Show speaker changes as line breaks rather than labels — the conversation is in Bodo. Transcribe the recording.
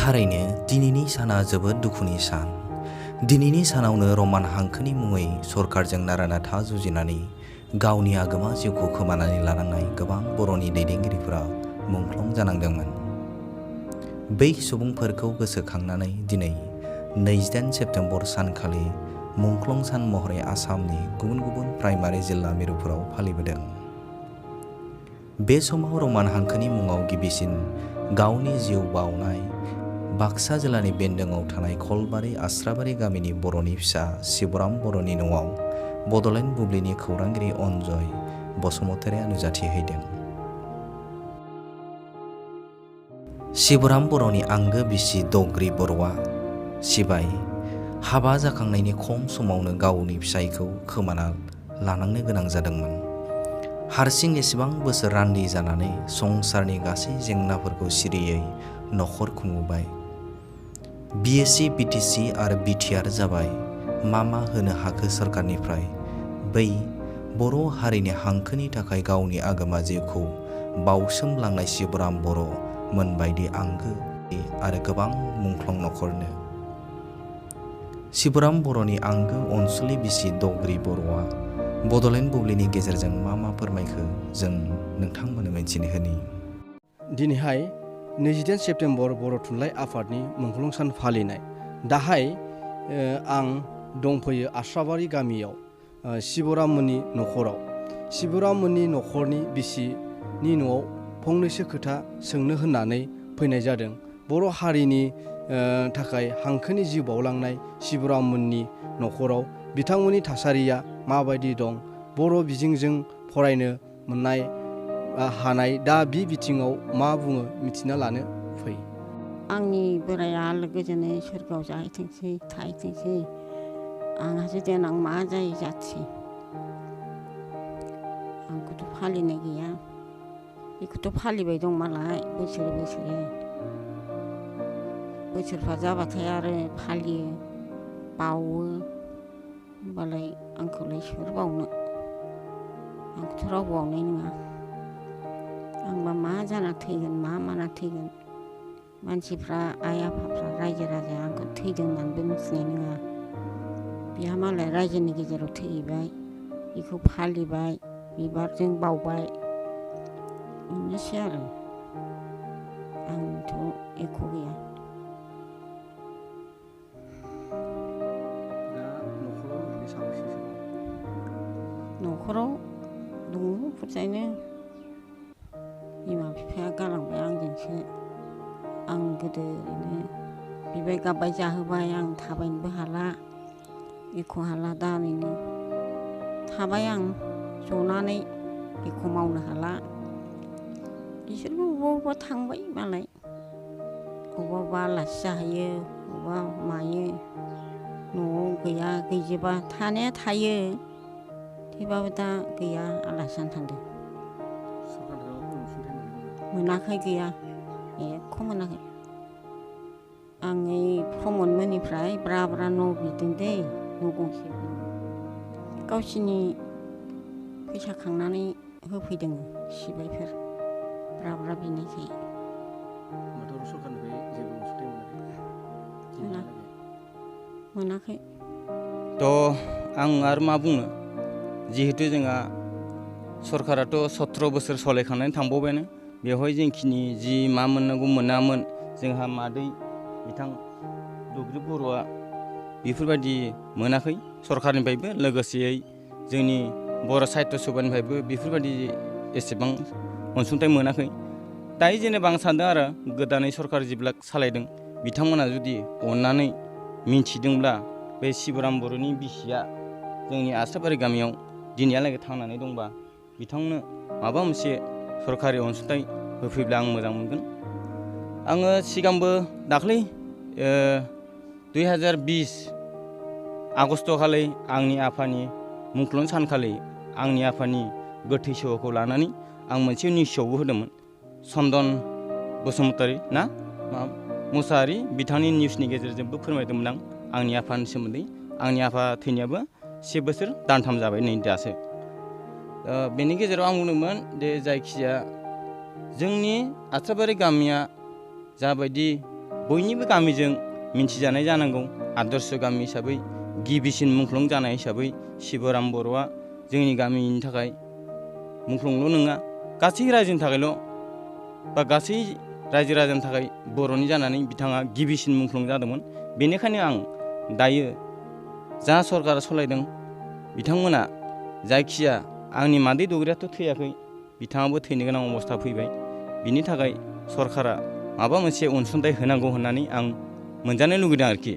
थारैनो दिनैनि साना जोबोद दुखुनि सान। दिनैनि सानावनो रमान हांखोनि मुङै सरकारजों नारा-नाथा जुजिनानै गावनि आगोमा जिउखौ खोमानानै लानांनाय गोबां बर'नि दैदेनगिरिफोरा मुंख्लं जानांदोंमोन। बै सुबुंफोरखौ गोसोखांनानै दिनै 28 सेप्तेम्बर सानखालि मुंख्लं सान महरै आसामनि गुबुन गुबुन प्राइमारि जिल्ला मिरुफोराव फालिबोदों। बे समाव रमान हांखोनि मुङाव गिबिसिन गावनि जिउ बाउनाय बाक्सा जिल्लानि बेन्दोङाव थानाय खलबारि आस्राबारि गामिनि बर'नि फिसा शिबराम बर'नि न'आव बड'लेण्ड बुब्लिनि खौरांगिरि अनजय बसुमतारीया नुजाथिहैदों। शिबराम बर'नि आंगो बिसि दग्रि बर'आ सिबाय हाबा जाखांनायनि खम समावनो गावनि फिसायखौ खोमाना लानांनो गोनां जादोंमोन। हारसिं एसेबां बोसोर रान्दि जानानै संसारनि गासै जेंनाफोरखौ सिरियै न'खर खुंबोबाय। BSc BTC आरो BTR जाबाय मा होनो हाखो सरकारनिफ्राय बै बर' हारिनि हांखोनि थाखाय गावनि आगोमा जिउखौ बाउसोमलांनाय शिबराम बर' मोनबायदि आंगो आरो गोबां मुंख्लं न'खरनो। शिबराम बर'नि आंगो अनसुलि बिसि दग्रि बर'आ बड'लेण्ड बुब्लिनि गेजेरजों मा फोरमायखो जों नोंथांमोननो मिथिनो होनि।
दिनैहाय 28 सेप्तेम्बर बर' थुनलाइ आफादनि मुंख्लं सान फालिनाय। दाहाय आं दंफैयो आस्राबारि गामियाव शिबराममोननि न'खराव। शिबराममोननि न'खरनि बिसिनि न'आव फंनैसो खोथा सोंनो होननानै फैनाय जादों। बर' हारिनि थाखाय हांखोनि जिउ बाउलांनाय शिबराममोननि न'खराव बिथांमोननि थासारिया माबायदि दं, बर' बिजोंजों फरायनो मोननाय हानाय दा बे बिथिङाव मा बुङो मिथिना लानो फै।
आंनि बोराया गोजोनै सोरगोआव जाहैथोंसै थाहैथोंसै, आंहासो देनां मा जायो जाथि। आंखौथ' फालिनाय गैया, बेखौथ' फालिबाय दं मालाय बोसोरे बोसोरे। बोसोरफा जाबाथाय आरो फालियो बावो। होमबालाय आंखौलाय सोर बावनो, आंखौथ' रावबो बावनाय नङा। आंबा मा जाना थैगोन मा माना थैगोन, मानसिफ्रा आइ आफाफ्रा रायजो राजाया आंखौ थैदों होननानैबो मिथिनाय नङा। बिहा मालाय रायजोनि गेजेराव थैहैबाय, बेखौ फालिबाय बिबारजों बावबाय, बेनोसै आरो आंथ' एख' गैया। न'खराव दङ बुरजायैनो। बिमा बिफाया गालांबाय आंजोंसो। आं गोदो ओरैनो बिबाय गाबबाय जाहोबाय, आं थाबायनोबो हाला एख' हाला। दा ओरैनो थाबाय आं जनानै, एख' मावनो हाला। बिसोरबो अबेबा थांबाय मालाय, अबेबा आलासि जाहैयो अबेबा मायो। न'आव गैया गैजोबा, थानाया थायो थेवबाबो दा गैया, आलासि जानो थांदों। मोनाखै, गैया एख' मोनाखै। आं ओइ प्रमदमोननिफ्राय ब्रा न' बिदों दै, न' गंसे गावसिनि फैसा खांनानै होफैदों सिबायफोर ब्रा बिनायखाय। मोनाखै।
आं आरो मा बुंनो, जिहेतु जोंहा सरकाराथ' 17 बोसोर सलायखांनानै थांबावबायानो। बेवहाय जोंखिनि जि मा मोननांगौ मोनामोन। जोंहा मादै बिथां दग्रि बर'आ बेफोरबायदि मोनाखै सरकारनिफ्रायबो, लोगोसेयै जोंनि बर' साहित्य सभानिफ्रायबो बेफोरबायदि एसेबां अनसुंथाइ मोनाखै। दायो जेनेबा आं सानदों आरो गोदानै सरकार जेब्ला सालायदों, बिथांमोना जुदि अननानै मिन्थिदोंब्ला बे शिबराम बर'नि बिसिया जोंनि आस्राबारि गामियाव दिनैहालागै थांनानै दंबा, बिथांनो माबा मोनसे सरकारि अनसुंथाइ होफैब्ला आं मोजां मोनगोन। आङो सिगांबो दाख्लै 2020 आगष्टखालि आंनि आफानि मुंख्लं सानखालि आंनि आफानि गोथै सहखौ लानानै आं मोनसे निउस श'आवबो होदोंमोन। चन्दन बसुमतारी ना मुसाहारि बिथांनि निउसनि गेजेरजोंबो फोरमायदोंमोन आंनि आफानि सोमोन्दै। आंनि आफा थैनायाबो 1 बोसोर दानथाम जाबाय नै दासो। बेनि गेजेराव आं बुंदोंमोन जे जायखिजाया जोंनि आस्राबारि गामिया जाबायदि बयनिबो गामिजों मिन्थिजानाय जानांगौ। आदर्श गामि हिसाबै गिबिसिन मुंख्लं जानाय हिसाबै शिबराम बर'आ जोंनि गामिनि थाखाय मुंख्लंल' नङा, गासै रायजोनि थाखायल' बा गासै रायजो राजानि थाखाय बर'नि जानानै बिथाङा गिबिसिन मुंख्लं जादोंमोन। बेनिखायनो आं दायो जा सरकारा सालायदों बिथांमोना जायखिया आंनि मादै दग्रायाथ' थैयाखै, बिथाङाबो थैनो गोनां अबस्था फैबाय। बिनि थाखाय सरकारा माबा मोनसे अनसुंथाइ होनांगौ होननानै आं मोनजानो लुगैदों आरोखि।